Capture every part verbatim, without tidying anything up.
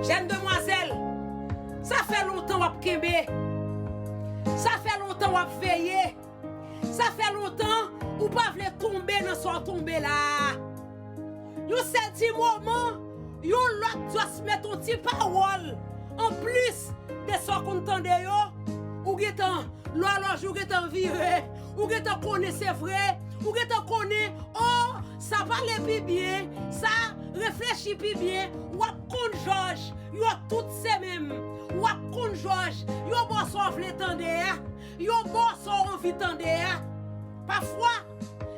Jèn demwazèl, sa fè lontan w ap kenbe. Sa fè lontan w ap veye. Sa fè lontan ou pa vle tonbe nan sa w tonbe la a. Yon sèl ti moman, yon lòt just met yon ti pawòl anplis de sa w konn tande yo, ou gentan, lòlòj ou gentan vire, ou gentan konnen se vre, ou gentan konnen, o, sa pale pi byen, sa reflechi pi byen, w ap konn jòj, yo tout se menm, w ap konn jòj, yo ba w sa w vle tande a, yo ba w sa w anvi tande a. Pafwa,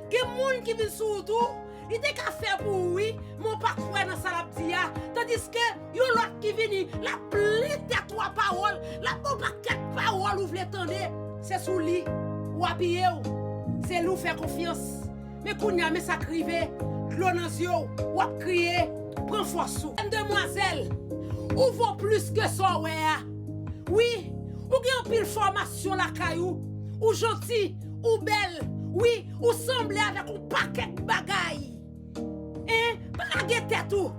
gen moun ki vin sou ou tou, li te ka fè pou ou wi, men w pa kwè nan sa l ap di a. Tandiske yon lòt ki vini, l ap plen tèt ou a pawòl, l ap ba w pakèt pawòl ou vle tande. Se sou li ou apiye w. Se li w fè konfyans. Men kounye a, men sa k rive. Dlo nan zye w, w ap kriye, pran fòs ou. Jèn demwazèl, ou vo plis ke sa w wè a. Wi, ou gen anpil fòmasyon lakay ou. Ou janti, ou bèl. Wi, ou sanble avèk yon pakèt bagay. Hein? Pa lage tèt ou.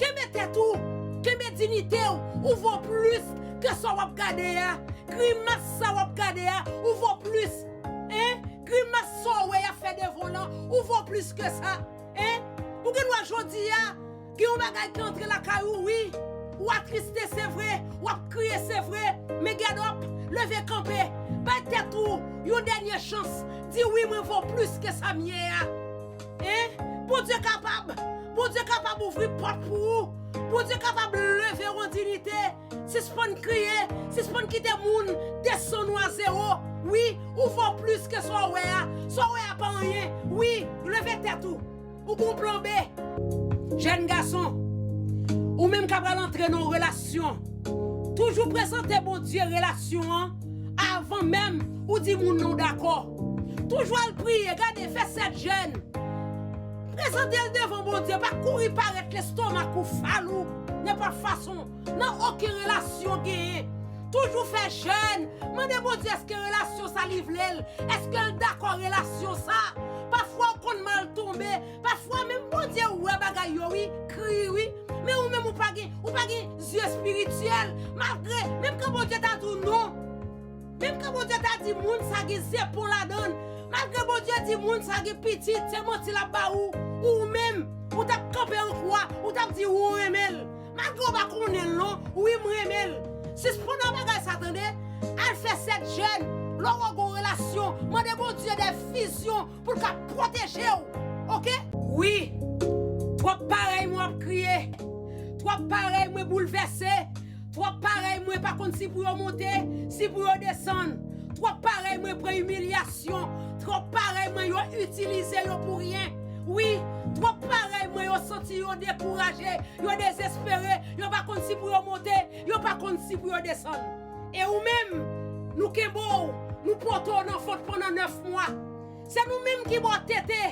Kenbe tèt ou. Kenbe diyite w. Ou vo plis ke sa w ap gade a. Grimas sa w ap gade a, ou vo plis. Hein? Grimas sa w wè y ap fè devan w lan, ou vo plis ke sa. Hein? Ou gen dwa jodi a, gen yon bagay ki antre lakay ou, wi. Ou atriste, se vre. W ap kriye, se vre. Men get up, leve kanpe. Bay tèt ou yon dènye chans. Di, wi, mwen vo plis ke sa m ye a. Hein? Bondye kapab. Bondye kapab ouvri pòt pou ou. Bondye kapab leve w an diyite. Sispann kriye. Sispann kite moun desann ou a zewo. Wi, ou vo plis ke sa w wè a. Sa w wè a pa anyen. Wi, leve tèt ou. Ou gon plan B. Jèn gason, ou menm k ap pral antre nan yon relasyon, toujou prezante Bondye relasyon an avan menm ou di moun nan w dakò. Toujou al priye, gade, fè sèt jèn. Prezante l devan Bondye, pa kouri parèt lestomak ou, fal ou, nenpòt fason, nan okenn relasyon genyen. Toujou fè jèn, mande Bondye èske relasyon sa li vle l, èske l dakò relasyon sa. Pafwa w konn mal tonbe, pafwa menm Bondye wè bagay yo wi, kri wi, men ou menm ou pa gen, ou pa gen zye espirityèl, malgre, menm kan Bondye ta di w non, menm kan Bondye ta di moun sa gen zepon ladan l, malgre Bondye di moun sa gen pitit, se manti l ap ba ou, ou menm, ou t ap kanpe an kwa, ou t ap di ou renmen l. Malgre w pa konnen l non, wi m renmen l. Sispann nan bagay sa tande, al fè sèt jèn, lè w wè w gon relasyon, mande Bondye de vizyon pou l ka pwoteje w, oke? Wi, twòp parèy mwen ap kriye, twòp parèy mwen boulvèse, twòp parèy mwen pa konn si pou yo monte, si pou yo desann, twòp parèy mwen pran imilyasyon, twòp parèy mwen yo itilize yo pou ryen. Wi, twòp parèy mwen yo santi yo dekouraje, yo dezespere, yo pa konn si pou yo monte, yo pa konn si pou yo desann. E ou menm, nou kenbe w, nou pote w nan vant pandan nèf mwa. Se nou menm ki ba w tete.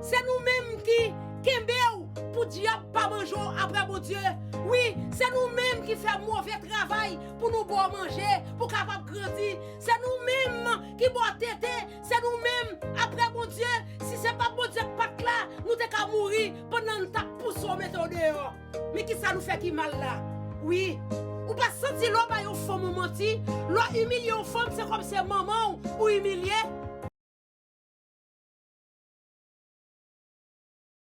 Se nou menm ki kenbe w pou dyab pa manje w apre Bondye. Wi, se nou menm ki fè move travay pou nou ba w manje, pou w kapab grandi. Se nou menm ki ba w tete. Se nou menm, apre Bondye, si se pa Bondye k pa t la, nou te ka mouri pandan n t ap pouse w mete w deyò. Men kisa nou fè ki mal la? Wi, ou pa santi lè w bay yon fanm yon manti, lè w imilye yon fanm, se kòm se manman w ou imilye?